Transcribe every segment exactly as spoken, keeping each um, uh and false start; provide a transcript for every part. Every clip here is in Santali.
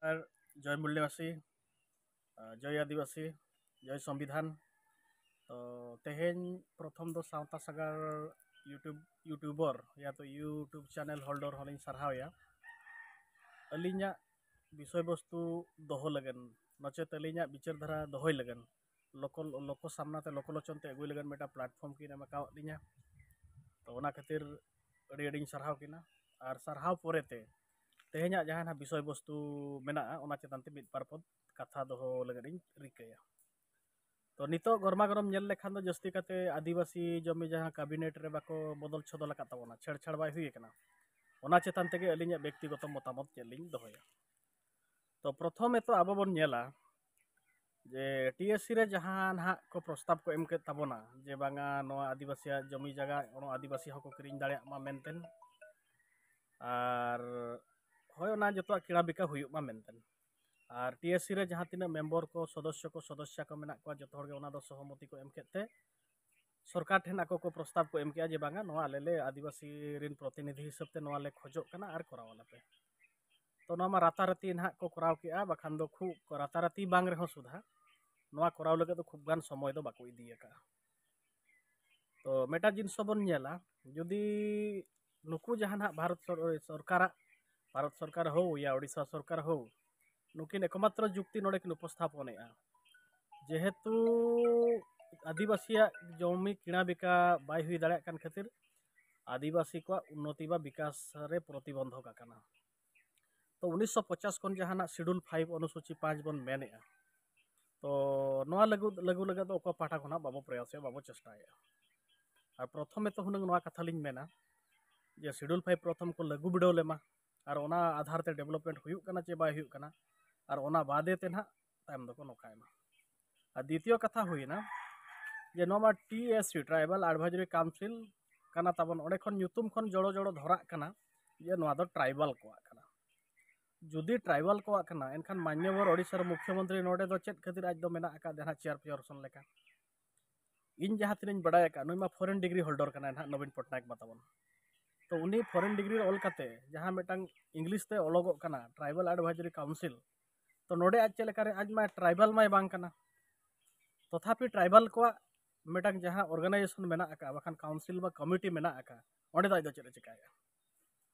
ᱟᱨ ᱡᱚᱭ ᱢᱩᱞᱞᱟᱹᱵᱟᱥᱤ, ᱡᱚᱭ ᱟᱹᱫᱤᱵᱟᱹᱥᱤ, ᱡᱚᱭ ᱥᱚᱝᱵᱤᱫᱷᱟᱱ᱾ ᱛᱚ ᱛᱮᱦᱮᱧ ᱯᱨᱚᱛᱷᱚᱢ ᱫᱚ ᱥᱟᱶᱛᱟ ᱥᱟᱜᱟᱲ YouTube YouTuber ᱭᱟ ᱛᱚ YouTube channel holder ᱦᱚᱸᱞᱤᱧ ᱥᱟᱨᱦᱟᱣᱮᱭᱟ᱾ ᱟᱹᱞᱤᱧᱟᱜ ᱵᱤᱥᱚᱭ ᱵᱚᱥᱛᱩ ᱫᱚᱦᱚ ᱞᱟᱹᱜᱤᱫ, ᱱᱚᱪᱮᱛ ᱟᱹᱞᱤᱧᱟᱜ ᱵᱤᱪᱟᱹᱨ ᱫᱷᱟᱨᱟ ᱫᱚᱦᱚᱭ ᱞᱟᱹᱜᱤᱫ ᱞᱳᱠᱚ ᱞᱳᱠᱚ ᱥᱟᱢᱱᱟ ᱛᱮ, ᱞᱳᱠᱚ ᱞᱳᱪᱚᱱ ᱛᱮ ᱟᱹᱜᱩᱭ ᱞᱟᱹᱜᱤᱫ ᱢᱤᱫᱴᱟᱝ platform ᱠᱤᱱ ᱮᱢ ᱟᱠᱟᱣᱟᱫ ᱞᱤᱧᱟ᱾ ᱛᱚ ᱚᱱᱟ ᱠᱷᱟᱹᱛᱤᱨ ᱟᱹᱰᱤ ᱟᱹᱰᱤᱧ ᱥᱟᱨᱦᱟᱣ ᱠᱤᱱᱟ᱾ ᱟᱨ ᱥᱟᱨᱦᱟᱣ ᱯᱚᱨᱮᱛᱮ ᱛᱮᱦᱮᱧᱟᱜ ᱡᱟᱦᱟᱸ ᱱᱟᱦᱟᱜ ᱵᱤᱥᱚᱭ ᱵᱚᱥᱛᱩ ᱢᱮᱱᱟᱜᱼᱟ, ᱚᱱᱟ ᱪᱮᱛᱟᱱ ᱛᱮ ᱢᱤᱫ ᱵᱟᱨ ᱯᱚᱫ ᱠᱟᱛᱷᱟ ᱫᱚᱦᱚ ᱞᱟᱹᱜᱤᱫ ᱤᱧ ᱨᱤᱠᱟᱹᱭᱟ᱾ ᱛᱚ ᱱᱤᱛᱚᱜ ᱜᱚᱨᱢᱟ ᱜᱚᱨᱚᱢ ᱧᱮᱞ ᱞᱮᱠᱷᱟᱱ ᱫᱚ ᱡᱟᱹᱥᱛᱤ ᱠᱟᱛᱮ ᱟᱹᱫᱤᱵᱟᱹᱥᱤ ᱡᱚᱢᱤ ᱡᱟᱦᱟᱸ cabinet ᱨᱮ ᱵᱟᱠᱚ ᱵᱚᱫᱚᱞ ᱪᱷᱚᱫᱚᱞ ᱟᱠᱟᱫ ᱛᱟᱵᱚᱱᱟ, ᱪᱷᱮᱲᱪᱷᱟᱲ ᱵᱟᱭ ᱦᱩᱭ ᱟᱠᱟᱱᱟ, ᱚᱱᱟ ᱪᱮᱛᱟᱱ ᱛᱮᱜᱮ ᱟᱹᱞᱤᱧᱟᱜ ᱵᱮᱠᱛᱤᱜᱚᱛᱚ ᱢᱚᱛᱟᱢᱚᱛ ᱪᱮᱫ ᱞᱤᱧ ᱫᱚᱦᱚᱭᱟ᱾ ᱛᱚ ᱯᱨᱚᱛᱷᱚᱢᱮ ᱛᱚ ᱟᱵᱚ ᱵᱚᱱ ᱧᱮᱞᱟ ᱡᱮ TSC ᱨᱮ ᱡᱟᱦᱟᱸ ᱱᱟᱦᱟᱜ ᱠᱚ ᱯᱨᱚᱥᱛᱟᱵ ᱠᱚ ᱮᱢ ᱠᱮᱫ ᱛᱟᱵᱚᱱᱟ ᱡᱮ ᱵᱟᱝᱟ ᱱᱚᱣᱟ ᱟᱹᱫᱤᱵᱟᱹᱥᱤᱭᱟᱜ ᱡᱚᱢᱤ ᱡᱟᱭᱜᱟ ᱚᱱᱟ ᱟᱹᱫᱤᱵᱟᱹᱥᱤ ᱦᱚᱸᱠᱚ ᱠᱤᱨᱤᱧ ᱫᱟᱲᱮᱭᱟᱜ ᱢᱟ ᱢᱮᱱᱛᱮ, ᱟᱨ ᱦᱳᱭ ᱚᱱᱟ ᱡᱚᱛᱚᱣᱟᱜ ᱠᱤᱲᱟ ᱵᱤᱠᱟ ᱦᱩᱭᱩᱜ ᱢᱟ ᱢᱮᱱᱛᱮ᱾ ᱟᱨ TSC ᱨᱮ ᱡᱟᱦᱟᱸ ᱛᱤᱱᱟᱹᱜ ᱢᱮᱢᱵᱚᱨ ᱠᱚ, ᱥᱚᱫᱚᱥᱥᱚ ᱠᱚ, ᱥᱚᱫᱚᱥᱥᱟ ᱠᱚ ᱢᱮᱱᱟᱜ ᱠᱚᱣᱟ, ᱡᱚᱛᱚ ᱦᱚᱲᱜᱮ ᱚᱱᱟ ᱫᱚ ᱥᱚᱦᱚᱢᱚᱛᱤ ᱠᱚ ᱮᱢ ᱠᱮᱫ ᱛᱮ ᱥᱚᱨᱠᱟᱨ ᱴᱷᱮᱱ ᱟᱠᱚ ᱠᱚ ᱯᱨᱚᱥᱛᱟᱵ ᱠᱚ ᱮᱢ ᱠᱮᱜᱼᱟ ᱡᱮ ᱵᱟᱝᱟ ᱱᱚᱣᱟ ᱟᱞᱮ ᱞᱮ ᱟᱹᱫᱤᱵᱟᱹᱥᱤ ᱨᱮᱱ ᱯᱨᱚᱛᱤᱱᱤᱫᱷᱤ ᱦᱤᱥᱟᱹᱵ ᱛᱮ ᱱᱚᱣᱟ ᱞᱮ ᱠᱷᱚᱡᱚᱜ ᱠᱟᱱᱟ ᱟᱨ ᱠᱚᱨᱟᱣ ᱟᱞᱮ ᱯᱮ᱾ ᱛᱚ ᱱᱚᱣᱟ ᱢᱟ ᱨᱟᱛᱟᱨᱟᱛᱤ ᱱᱟᱦᱟᱜ ᱠᱚ ᱠᱚᱨᱟᱣ ᱠᱮᱜᱼᱟ, ᱵᱟᱠᱷᱟᱱ ᱫᱚ ᱠᱷᱩᱵ ᱨᱟᱛᱟᱨᱟᱛᱤ ᱵᱟᱝ ᱨᱮᱦᱚᱸ ᱥᱩᱫᱷᱟ ᱱᱚᱣᱟ ᱠᱚᱨᱟᱣ ᱞᱟᱹᱜᱤᱫ ᱫᱚ ᱠᱷᱩᱵ ᱜᱟᱱ ᱥᱚᱢᱚᱭ ᱫᱚ ᱵᱟᱠᱚ ᱤᱫᱤ ᱟᱠᱟᱫᱼᱟ᱾ ᱛᱚ ᱢᱤᱫᱴᱟᱝ ᱡᱤᱱᱤᱥ ᱦᱚᱸᱵᱚᱱ ᱧᱮᱞᱟ, ᱡᱩᱫᱤ ᱱᱩᱠᱩ ᱡᱟᱦᱟᱸ ᱱᱟᱦᱟᱜ ᱵᱷᱟᱨᱚᱛ ᱥᱚᱨ- ᱥᱚᱨᱠᱟᱨᱟᱜ, ᱵᱷᱟᱨᱚᱛ ᱥᱚᱨᱠᱟᱨ ᱦᱳ ᱭᱟ ᱳᱰᱤᱥᱟ ᱥᱚᱨᱠᱟᱨ ᱦᱳ, ᱱᱩᱠᱤᱱ ᱮᱠᱢᱟᱛᱨᱚ ᱡᱩᱠᱛᱤ ᱱᱚᱰᱮ ᱠᱤᱱ ᱩᱯᱚᱥᱛᱷᱟᱯᱚᱱᱮᱜᱼᱟ, ᱡᱮᱦᱮᱛᱩ ᱟᱹᱫᱤᱵᱟᱹᱥᱤᱭᱟᱜ ᱡᱚᱢᱤ ᱠᱤᱬᱟ ᱵᱤᱠᱟ ᱵᱟᱭ ᱦᱩᱭ ᱫᱟᱲᱮᱭᱟᱜ ᱠᱟᱱ ᱠᱷᱟᱹᱛᱤᱨ ᱟᱹᱫᱤᱵᱟᱹᱥᱤ ᱠᱚᱣᱟᱜ ᱩᱱᱱᱚᱛᱤ ᱵᱟ ᱵᱤᱠᱟᱥ ᱨᱮ ᱯᱨᱚᱛᱤᱵᱚᱱᱫᱷᱚᱠ ᱟᱠᱟᱱᱟ᱾ ᱛᱚ ᱩᱱᱤᱥᱥᱚ ᱯᱚᱪᱟᱥ ᱠᱷᱚᱱ ᱡᱟᱦᱟᱱᱟᱜ Schedule five ᱚᱱᱩᱥᱩᱪᱤ ᱯᱟᱸᱪ ᱵᱚᱱ ᱢᱮᱱᱮᱜᱼᱟ, ᱛᱚ ᱱᱚᱣᱟ ᱞᱟᱹᱜᱩ ᱞᱟᱹᱜᱩ ᱞᱟᱹᱜᱤᱫ ᱫᱚ ᱚᱠᱚᱭ ᱯᱟᱦᱴᱟ ᱠᱷᱚᱱᱟᱜ ᱵᱟᱵᱚ ᱯᱨᱚᱭᱟᱥᱮᱜᱼᱟ, ᱵᱟᱵᱚ ᱪᱮᱥᱴᱟᱭᱮᱜᱼᱟ᱾ ᱟᱨ ᱯᱨᱚᱛᱷᱚᱢᱮ ᱛᱚ ᱦᱩᱱᱟᱹᱝ ᱱᱚᱣᱟ ᱠᱟᱛᱷᱟ ᱞᱤᱧ ᱢᱮᱱᱟ ᱡᱮ Schedule five ᱯᱨᱚᱛᱷᱚᱢ ᱠᱚ ᱞᱟᱹᱜᱩ ᱵᱤᱰᱟᱹᱣ ᱞᱮᱢᱟ, ᱟᱨ ᱚᱱᱟ ᱟᱫᱷᱟᱨ ᱛᱮ development ᱦᱩᱭᱩᱜ ᱠᱟᱱᱟ ᱪᱮ ᱵᱟᱭ ᱦᱩᱭᱩᱜ ᱠᱟᱱᱟ, ᱟᱨ ᱚᱱᱟ ᱵᱟᱫᱮ ᱛᱮ ᱱᱟᱦᱟᱜ ᱛᱟᱭᱚᱢ ᱫᱚᱠᱚ ᱱᱚᱝᱠᱟᱭ ᱢᱟ᱾ ᱟᱨ ᱫᱤᱛᱤᱭᱚ ᱠᱟᱛᱷᱟ ᱦᱩᱭᱱᱟ ᱡᱮ ᱱᱚᱣᱟ ᱢᱟ TSC, Tribal Advisory Council ᱠᱟᱱᱟ ᱛᱟᱵᱚᱱ, ᱚᱸᱰᱮ ᱠᱷᱚᱱ ᱧᱩᱛᱩᱢ ᱠᱷᱚᱱ ᱡᱚᱲᱚ ᱡᱚᱲᱚ ᱫᱷᱚᱨᱟᱜ ᱠᱟᱱᱟ ᱡᱮ ᱱᱚᱣᱟ ᱫᱚ tribal ᱠᱚᱣᱟᱜ ᱠᱟᱱᱟ᱾ ᱡᱩᱫᱤ tribal ᱠᱚᱣᱟᱜ ᱠᱟᱱᱟ, ᱮᱱᱠᱷᱟᱱ ᱢᱟᱱᱭᱚᱵᱚᱨ ᱳᱰᱤᱥᱟ ᱨᱮ ᱢᱩᱠᱷᱭᱚᱢᱚᱱᱛᱨᱤ ᱱᱚᱰᱮ ᱫᱚ ᱪᱮᱫ ᱠᱷᱟᱹᱛᱤᱨ ᱟᱡ ᱫᱚ ᱢᱮᱱᱟᱜ ᱟᱠᱟᱫ ᱡᱟᱦᱟᱸ chairperson ᱞᱮᱠᱟ? ᱤᱧ ᱡᱟᱦᱟᱸ ᱛᱤᱱᱟᱹᱧ ᱵᱟᱰᱟᱭ ᱟᱠᱟᱫ, ᱱᱩᱭ ᱢᱟ foreign degree holder ᱠᱟᱱᱟᱭ ᱱᱟᱦᱟᱜ ᱱᱚᱵᱤᱱ ᱯᱚᱴᱱᱟᱭᱮᱠ ᱢᱟ ᱛᱟᱵᱚᱱ᱾ ᱛᱚ ᱩᱱᱤ ᱯᱷᱚᱨᱮᱱ ᱰᱤᱜᱽᱨᱤ ᱨᱮ ᱚᱞ ᱠᱟᱛᱮ ᱡᱟᱦᱟᱸ ᱢᱤᱫᱴᱟᱝ ᱤᱝᱞᱤᱥ ᱛᱮ ᱚᱞᱚᱜᱚᱜ ᱠᱟᱱᱟ ᱴᱨᱟᱭᱵᱟᱞ ᱮᱰᱵᱷᱟᱭᱡᱟᱨᱤ ᱠᱟᱣᱩᱱᱥᱤᱞ, ᱛᱚ ᱱᱚᱰᱮ ᱟᱡ ᱪᱮᱫ ᱞᱮᱠᱟᱨᱮ, ᱟᱡ ᱢᱟ ᱴᱨᱟᱭᱵᱟᱞ ᱢᱟᱭ ᱵᱟᱝ ᱠᱟᱱᱟ, ᱛᱚᱛᱷᱟᱯᱤ ᱴᱨᱟᱭᱵᱟᱞ ᱠᱚᱣᱟᱜ ᱢᱤᱫᱴᱟᱝ ᱡᱟᱦᱟᱸ ᱚᱨᱜᱟᱱᱟᱭᱡᱮᱥᱚᱱ ᱢᱮᱱᱟᱜ ᱟᱠᱟᱫ, ᱵᱟᱠᱷᱟᱱ ᱠᱟᱣᱩᱱᱥᱤᱞ ᱵᱟ ᱠᱚᱢᱤᱴᱤ ᱢᱮᱱᱟᱜ ᱟᱠᱟᱫ, ᱚᱸᱰᱮ ᱫᱚ ᱟᱡ ᱫᱚ ᱪᱮᱫ ᱮ ᱪᱤᱠᱟᱹᱭᱟ?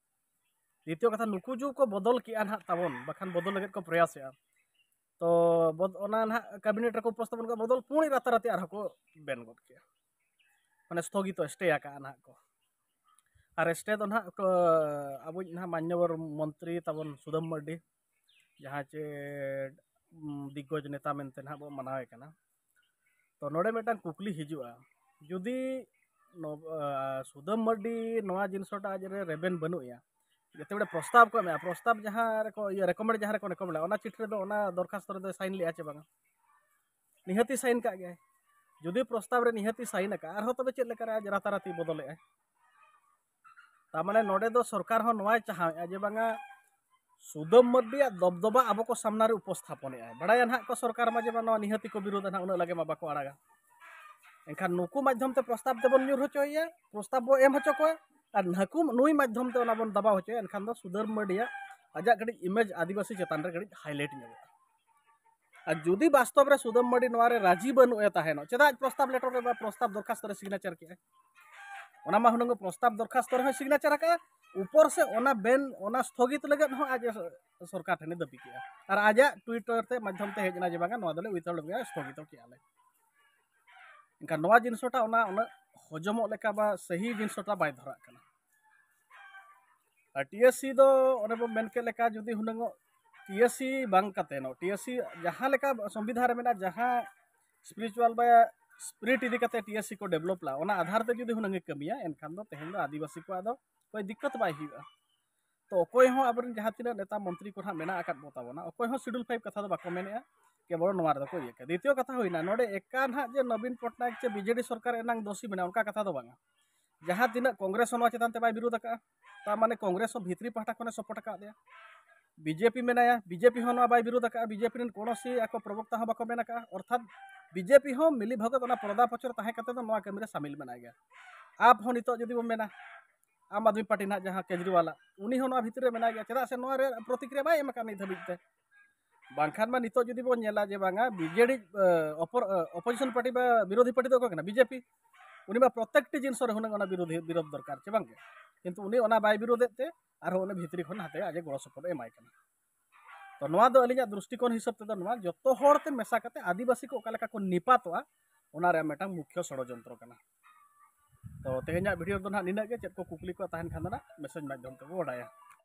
ᱫᱤᱛᱤᱭᱚ ᱠᱟᱛᱷᱟ, ᱱᱩᱠᱩ ᱡᱩ ᱠᱚ ᱵᱚᱫᱚᱞ ᱠᱮᱜᱼᱟ ᱱᱟᱦᱟᱜ ᱛᱟᱵᱚᱱ, ᱵᱟᱠᱷᱟᱱ ᱵᱚᱫᱚᱞ ᱞᱟᱹᱜᱤᱫ ᱠᱚ ᱯᱨᱚᱭᱟᱥᱮᱜᱼᱟ᱾ ᱛᱚ ᱵᱚᱫ-, ᱚᱱᱟ ᱱᱟᱦᱟᱜ ᱠᱟᱵᱤᱱᱮᱴ ᱨᱮᱠᱚ ᱩᱯᱚᱥᱛᱷᱟᱯᱚᱱ ᱠᱚ ᱵᱚᱫᱚᱞ, ᱯᱩᱱ ᱨᱟᱛᱟᱨᱟᱛᱤ ᱟᱨᱦᱚᱸ ᱠᱚ ᱵᱮᱱ ᱜᱚᱫ ᱠᱮᱜᱼᱟ, ᱢᱟᱱᱮ ᱥᱛᱷᱚᱜᱤᱛᱚ, ᱥᱴᱮ ᱟᱠᱟᱜᱼᱟ ᱱᱟᱦᱟᱜ ᱠᱚ᱾ ᱟᱨ ᱥᱴᱮ ᱫᱚ ᱱᱟᱦᱟᱜ ᱠᱚ ᱟᱵᱚᱭᱤᱡ ᱱᱟᱦᱟᱜ ᱢᱟᱱᱱᱚᱵᱚᱨ ᱢᱚᱱᱛᱨᱤ ᱛᱟᱵᱚᱱ ᱥᱩᱫᱟᱹᱢ ᱢᱟᱨᱰᱤ, ᱡᱟᱦᱟᱸ ᱪᱮ, ᱩᱢ, ᱫᱤᱜᱽᱜᱚᱡᱽ ᱱᱮᱛᱟ ᱢᱮᱱᱛᱮ ᱱᱟᱦᱟᱜ ᱵᱚ ᱢᱟᱱᱟᱣᱮ ᱠᱟᱱᱟ᱾ ᱛᱚ ᱱᱚᱰᱮ ᱢᱤᱫᱴᱟᱝ ᱠᱩᱠᱞᱤ ᱦᱤᱡᱩᱜᱼᱟ, ᱡᱩᱫᱤ ᱱᱚ-, ᱟ, ᱥᱩᱫᱟᱹᱢ ᱢᱟᱨᱰᱤ ᱱᱚᱣᱟ ᱡᱤᱱᱤᱥᱴᱟ ᱟᱡ ᱨᱮ ᱨᱮᱵᱮᱱ ᱵᱟᱹᱱᱩᱜ ᱮᱭᱟ, ᱡᱟᱛᱮ ᱵᱚᱞᱮ ᱯᱨᱚᱥᱛᱟᱵ ᱠᱚ ᱮᱢᱮᱜᱼᱟ, ᱯᱨᱚᱥᱛᱟᱵ ᱡᱟᱦᱟᱸ ᱨᱮᱠᱚ ᱤᱭᱟᱹ ᱨᱮᱠᱚᱢᱮᱱᱰ ᱡᱟᱦᱟᱸ ᱨᱮᱠᱚ ᱨᱮᱠᱚᱢᱮᱱᱰᱟ, ᱚᱱᱟ ᱪᱤᱴᱷᱤ ᱨᱮᱫᱚ, ᱚᱱᱟ ᱫᱚᱨᱠᱷᱟᱥᱛ ᱨᱮᱫᱚᱭ ᱥᱟᱭᱤᱱ ᱞᱮᱜᱼᱟ ᱪᱮ ᱵᱟᱝᱟ? ᱱᱤᱦᱟᱹᱛᱤ ᱥᱟᱭᱤᱱ ᱠᱟᱜ ᱜᱮᱭᱟᱭ᱾ ᱡᱩᱫᱤ ᱯᱨᱚᱥᱛᱟᱵ ᱨᱮ ᱱᱤᱦᱟᱹᱛᱤ ᱥᱟᱭᱤᱱ ᱟᱠᱟᱫ, ᱟᱨᱦᱚᱸ ᱛᱚᱵᱮ ᱪᱮᱫ ᱞᱮᱠᱟᱨᱮ ᱟᱡ ᱨᱟᱛᱟᱨᱟᱛᱤ ᱵᱚᱫᱚᱞᱮᱜᱼᱟᱭ? ᱛᱟᱨ ᱢᱟᱱᱮ ᱱᱚᱰᱮ ᱫᱚ ᱥᱚᱨᱠᱟᱨ ᱦᱚᱸ ᱱᱚᱣᱟᱭ ᱪᱟᱦᱟᱣᱮᱫᱼᱟ ᱡᱮ ᱵᱟᱝᱟ, ᱥᱩᱫᱟᱹᱢ ᱢᱟᱹᱨᱰᱤᱭᱟᱜ ᱫᱚᱵᱫᱚᱵᱟ ᱟᱵᱚ ᱠᱚ ᱥᱟᱢᱱᱟ ᱨᱮ ᱩᱯᱚᱥᱛᱷᱟᱯᱚᱱᱮᱜᱼᱟ᱾ ᱵᱟᱲᱟᱭᱟ ᱱᱟᱦᱟᱜ ᱠᱚ ᱥᱚᱨᱠᱟᱨ ᱢᱟ ᱡᱮ ᱵᱟᱝ ᱱᱚᱣᱟ ᱱᱤᱦᱟᱹᱛᱤ ᱠᱚ ᱵᱤᱨᱳᱫᱟ ᱱᱟᱦᱟᱜ, ᱩᱱᱟᱹᱜ ᱞᱟᱜᱮ ᱢᱟ ᱵᱟᱠᱚ ᱟᱲᱟᱜᱟ᱾ ᱮᱱᱠᱷᱟᱱ ᱱᱩᱠᱩ ᱢᱟᱫᱽᱫᱷᱚᱢ ᱛᱮ ᱯᱨᱚᱥᱛᱟᱵ ᱛᱮᱵᱚᱱ ᱧᱩᱨ ᱦᱚᱪᱚᱭᱮᱭᱟ, ᱯᱨᱚᱥᱛᱟᱵ ᱵᱚ ᱮᱢ ᱦᱚᱪᱚ ᱠᱚᱣᱟ, ᱟᱨ ᱱᱟᱹᱠᱩ ᱱᱩᱭ ᱢᱟᱫᱽᱫᱷᱚᱢ ᱛᱮ ᱚᱱᱟ ᱵᱚᱱ ᱫᱟᱵᱟᱣ ᱦᱚᱪᱚᱭᱟ, ᱮᱱᱠᱷᱟᱱ ᱫᱚ ᱥᱩᱫᱟᱹᱢ ᱢᱟᱹᱨᱰᱤᱭᱟᱜ ᱟᱡᱟᱜ ᱠᱟᱹᱴᱤᱡ ᱤᱢᱮᱡᱽ ᱟᱹᱫᱤᱵᱟᱹᱥᱤ ᱪᱮᱛᱟᱱ ᱨᱮ ᱠᱟᱹᱴᱤᱡ ᱦᱟᱭᱞᱟᱭᱤᱴ ᱧᱚᱜᱚᱜᱼᱟ᱾ ᱟᱨ ᱡᱩᱫᱤ ᱵᱟᱥᱛᱚᱵ ᱨᱮ ᱥᱩᱫᱟᱹᱢ ᱢᱟᱹᱨᱰᱤ ᱱᱚᱣᱟ ᱨᱮ ᱨᱟᱹᱡᱤ ᱵᱟᱹᱱᱩᱜ ᱮ ᱛᱟᱦᱮᱱᱚᱜ, ᱪᱮᱫᱟᱜ ᱯᱨᱚᱥᱛᱟᱵ ᱞᱮᱴᱚᱨ ᱨᱮ ᱵᱟ ᱯᱨᱚᱥᱛᱟᱵ ᱫᱚᱨᱠᱷᱟᱥᱛ ᱨᱮ ᱥᱤᱜᱽᱱᱮᱪᱟᱨ ᱠᱮᱜᱼᱟᱭ? ᱚᱱᱟ ᱢᱟ ᱦᱩᱱᱟᱹᱝ ᱯᱨᱚᱥᱛᱟᱵ ᱫᱚᱨᱠᱷᱟᱥᱛ ᱨᱮᱦᱚᱸ ᱥᱤᱜᱽᱱᱮᱪᱟᱨ ᱟᱠᱟᱫᱼᱟ, ᱩᱯᱚᱨ ᱥᱮ ᱚᱱᱟ ᱵᱮᱱ, ᱚᱱᱟ ᱥᱛᱷᱚᱜᱤᱛ ᱞᱟᱹᱜᱤᱫ ᱦᱚᱸ ᱟᱡ ᱥᱚᱨᱠᱟᱨ ᱴᱷᱮᱱᱮ ᱫᱟᱹᱵᱤ ᱠᱮᱜᱼᱟ᱾ ᱟᱨ ᱟᱡᱟᱜ ᱴᱩᱭᱤᱴᱟᱨ ᱛᱮ ᱢᱟᱫᱽᱫᱷᱚᱢ ᱛᱮ ᱦᱮᱡ ᱮᱱᱟ ᱡᱮ ᱵᱟᱝᱟ, ᱱᱚᱣᱟ ᱫᱚᱞᱮ ᱩᱭᱛᱷᱚᱞᱰ ᱜᱮᱭᱟ, ᱥᱛᱷᱚᱜᱤᱛᱚ ᱠᱮᱜᱼᱟ ᱞᱮ᱾ ᱮᱱᱠᱷᱟᱱ ᱱᱚᱣᱟ ᱡᱤᱱᱤᱥᱴᱟ ᱚᱱᱟ ᱩᱱᱟᱹᱜ ᱦᱚᱡᱚᱢᱚᱜ ᱞᱮᱠᱟ ᱵᱟ ᱥᱟᱹᱦᱤ ᱡᱤᱱᱤᱥᱴᱟ ᱵᱟᱭ ᱫᱷᱚᱨᱟᱜ ᱠᱟᱱᱟ᱾ ᱟᱨ ᱴᱤ ᱮᱥ ᱥᱤ ᱫᱚ ᱚᱱᱮ ᱵᱚᱱ ᱢᱮᱱ ᱠᱮᱫ ᱞᱮᱠᱟ, ᱡᱩᱫᱤ ᱦᱩᱱᱟᱹᱝ ᱴᱤ ᱮᱥ ᱥᱤ ᱵᱟᱝ ᱠᱟᱛᱮ ᱱᱚ, ᱴᱤ ᱮᱥ ᱥᱤ ᱡᱟᱦᱟᱸ ᱞᱮᱠᱟ ᱥᱚᱝᱵᱤᱫᱷᱟᱱ ᱨᱮ ᱢᱮᱱᱟᱜᱼᱟ, ᱡᱟᱦᱟᱸ ᱥᱯᱤᱨᱤᱪᱩᱣᱟᱞ ᱵᱟ ᱥᱯᱤᱨᱤᱴ ᱤᱫᱤ ᱠᱟᱛᱮ ᱴᱤ ᱮᱥ ᱥᱤ ᱠᱚ ᱰᱮᱵᱷᱞᱚᱯ ᱞᱟ, ᱚᱱᱟ ᱟᱫᱷᱟᱨ ᱛᱮ ᱡᱩᱫᱤ ᱦᱩᱱᱟᱹᱝ ᱮ ᱠᱟᱹᱢᱤᱭᱟ, ᱮᱱᱠᱷᱟᱱ ᱫᱚ ᱛᱮᱦᱮᱧ ᱫᱚ ᱟᱹᱫᱤᱵᱟᱹᱥᱤ ᱠᱚᱣᱟᱜ ᱫᱚ ᱠᱳᱭ ᱫᱤᱠᱠᱚᱛ ᱵᱟᱭ ᱦᱩᱭᱩᱜᱼᱟ᱾ ᱛᱚ ᱚᱠᱚᱭ ᱦᱚᱸ ᱟᱵᱚᱨᱮᱱ ᱡᱟᱦᱟᱸ ᱛᱤᱱᱟᱹᱜ ᱱᱮᱛᱟ ᱢᱚᱱᱛᱨᱤ ᱠᱚ ᱱᱟᱦᱟᱜ ᱢᱮᱱᱟᱜ ᱟᱠᱟᱫ ᱵᱚ ᱛᱟᱵᱚᱱᱟ, ᱚᱠᱚᱭ ᱦᱚᱸ ᱥᱤᱰᱩᱞ ᱯᱷᱟᱭᱤᱵᱷ ᱠᱟᱛᱷᱟ ᱫᱚ ᱵᱟᱠᱚ ᱢᱮᱱᱮᱜᱼᱟ, ᱠᱮᱵᱚᱞ ᱱᱚᱣᱟ ᱨᱮᱫᱚ ᱠᱚ ᱤᱭᱟᱹ ᱠᱮᱫᱟ᱾ ᱫᱤᱛᱤᱭᱚ ᱠᱟᱛᱷᱟ ᱦᱩᱭᱱᱟ, ᱱᱚᱰᱮ ᱮᱠᱟ ᱱᱟᱦᱟᱜ ᱡᱮ ᱱᱚᱵᱤᱱ ᱯᱚᱴᱱᱟᱭᱮᱠ ᱪᱮ ᱵᱤ ᱡᱮ ᱰᱤ ᱥᱚᱨᱠᱟᱨ ᱮᱱᱟᱝ ᱫᱳᱥᱤ ᱢᱮᱱᱟᱜᱼᱟ, ᱚᱱᱠᱟ ᱠᱟᱛᱷᱟ ᱫᱚ ᱵᱟᱝᱟ᱾ ᱡᱟᱦᱟᱸ ᱛᱤᱱᱟᱹᱜ ᱠᱚᱝᱜᱨᱮᱥ ᱦᱚᱸ ᱱᱚᱣᱟ ᱪᱮᱛᱟᱱ ᱛᱮ ᱵᱟᱭ ᱵᱤᱨᱳᱫ ᱟᱠᱟᱫᱼᱟ, ᱛᱟᱨ ᱢᱟᱱᱮ ᱠᱚᱝᱜᱨᱮᱥ ᱦᱚᱸ ᱵᱷᱤᱛᱨᱤ ᱯᱟᱦᱴᱟ ᱠᱷᱚᱱᱮ ᱥᱟᱯᱳᱨᱴ ᱟᱠᱟᱫ ᱫᱮᱭᱟ᱾ ᱵᱤ ᱡᱮ ᱯᱤ ᱢᱮᱱᱟᱭᱟ, ᱵᱤ ᱡᱮ ᱯᱤ ᱦᱚᱸ ᱱᱚᱣᱟ ᱵᱟᱭ ᱵᱤᱨᱳᱫ ᱟᱠᱟᱫᱼᱟ, ᱵᱤ ᱡᱮ ᱯᱤ ᱨᱮᱱ ᱠᱚᱱᱚᱥᱤ ᱟᱠᱚ ᱯᱨᱚᱵᱚᱠᱛᱟ ᱦᱚᱸ ᱵᱟᱠᱚ ᱢᱮᱱ ᱟᱠᱟᱫᱼᱟ᱾ ᱚᱨᱛᱷᱟᱛ ᱵᱤ ᱡᱮ ᱯᱤ ᱦᱚᱸ ᱢᱤᱞᱤ ᱵᱷᱚᱜᱚᱛ ᱚᱱᱟ ᱯᱚᱨᱫᱟ ᱯᱚᱪᱷᱚᱨ ᱛᱟᱦᱮᱸ ᱠᱟᱛᱮ ᱫᱚ ᱱᱚᱣᱟ ᱠᱟᱹᱢᱤ ᱨᱮ ᱥᱟᱢᱤᱞ ᱢᱮᱱᱟᱭ ᱜᱮᱭᱟ᱾ ᱟᱯ ᱦᱚᱸ ᱱᱤᱛᱚᱜ ᱡᱩᱫᱤ ᱵᱚᱱ ᱢᱮᱱᱟ, ᱟᱢ ᱟᱫᱢᱤ ᱯᱟᱨᱴᱤ ᱱᱟᱦᱟᱜ ᱡᱟᱦᱟᱸ ᱠᱮᱡᱨᱤᱣᱟᱞᱟᱜ, ᱩᱱᱤ ᱦᱚᱸ ᱱᱚᱣᱟ ᱵᱷᱤᱛᱨᱤ ᱨᱮ ᱢᱮᱱᱟᱭ ᱜᱮᱭᱟ, ᱪᱮᱫᱟᱜ ᱥᱮ ᱱᱚᱣᱟ ᱨᱮ ᱯᱨᱚᱛᱤᱠᱨᱤᱭᱟ ᱵᱟᱭ ᱮᱢ ᱟᱠᱟᱫ ᱱᱤᱛ ᱫᱷᱟᱹᱵᱤᱡ ᱛᱮ᱾ ᱵᱟᱝᱠᱷᱟᱱ ᱢᱟ ᱱᱤᱛᱚᱜ ᱡᱩᱫᱤ ᱵᱚᱱ ᱧᱮᱞᱟ ᱡᱮ ᱵᱟᱝᱟ ᱵᱤᱡᱮᱰᱤ ᱚᱯᱳᱡᱤᱥᱚᱱ ᱯᱟᱨᱴᱤ ᱵᱟ ᱵᱤᱨᱳᱫᱷᱤ ᱯᱟᱨᱴᱤ ᱫᱚ ᱚᱠᱚᱭ ᱠᱟᱱᱟ? ᱵᱤᱡᱮᱯᱤ᱾ ᱩᱱᱤ ᱢᱟ ᱯᱨᱚᱛᱮᱠᱴᱤ ᱡᱤᱱᱤᱥ ᱨᱮ ᱦᱩᱱᱟᱹᱝ ᱚᱱᱟ ᱵᱤᱨᱳᱫᱷᱤ ᱵᱤᱨᱳᱫᱷ ᱫᱚᱨᱠᱟᱨ ᱪᱮ ᱵᱟᱝ? ᱠᱤᱱᱛᱩ ᱩᱱᱤ ᱚᱱᱟ ᱵᱟᱭ ᱵᱤᱨᱳᱫᱷᱮᱫ ᱛᱮ ᱟᱨᱦᱚᱸ ᱩᱱᱤ ᱵᱷᱤᱛᱨᱤ ᱠᱷᱚᱱ ᱦᱟᱛᱮ ᱟᱡ ᱜᱚᱲᱚ ᱥᱚᱯᱚᱦᱚᱫ ᱮ ᱮᱢᱟᱭ ᱠᱟᱱᱟ᱾ ᱛᱚ ᱱᱚᱣᱟ ᱫᱚ ᱟᱹᱞᱤᱧᱟᱜ ᱫᱨᱤᱥᱴᱤᱠᱳᱱ ᱦᱤᱥᱟᱹᱵ ᱛᱮᱫᱚ ᱱᱚᱣᱟ ᱡᱚᱛᱚ ᱦᱚᱲ ᱛᱮ ᱢᱮᱥᱟ ᱠᱟᱛᱮ ᱟᱹᱫᱤᱵᱟᱹᱥᱤ ᱠᱚ ᱚᱠᱟ ᱞᱮᱠᱟ ᱠᱚ ᱱᱤᱯᱟᱛᱚᱜᱼᱟ, ᱚᱱᱟ ᱨᱮᱭᱟᱜ ᱢᱤᱫᱴᱟᱝ ᱢᱩᱠᱷᱭᱚ ᱥᱚᱲᱚᱡᱚᱱᱛᱨᱚ ᱠᱟᱱᱟ᱾ ᱛᱚ ᱛᱮᱦᱮᱧᱟᱜ ᱵᱷᱤᱰᱤᱭᱳ ᱫᱚ ᱱᱟᱦᱟᱜ ᱱᱤᱱᱟᱹᱜ ᱜᱮ᱾ ᱪᱮᱫ ᱠᱚ ᱠᱩᱠᱞᱤ ᱠᱚ ᱛᱟᱦᱮᱱ ᱠᱷᱟᱱ ᱫᱚ ᱱᱟᱦᱟᱜ ᱢᱮᱥᱮᱡᱽ ᱢᱟᱫᱽᱫᱷᱚᱢ ᱛᱮᱵᱚ ᱵᱟᱰᱟᱭᱟ᱾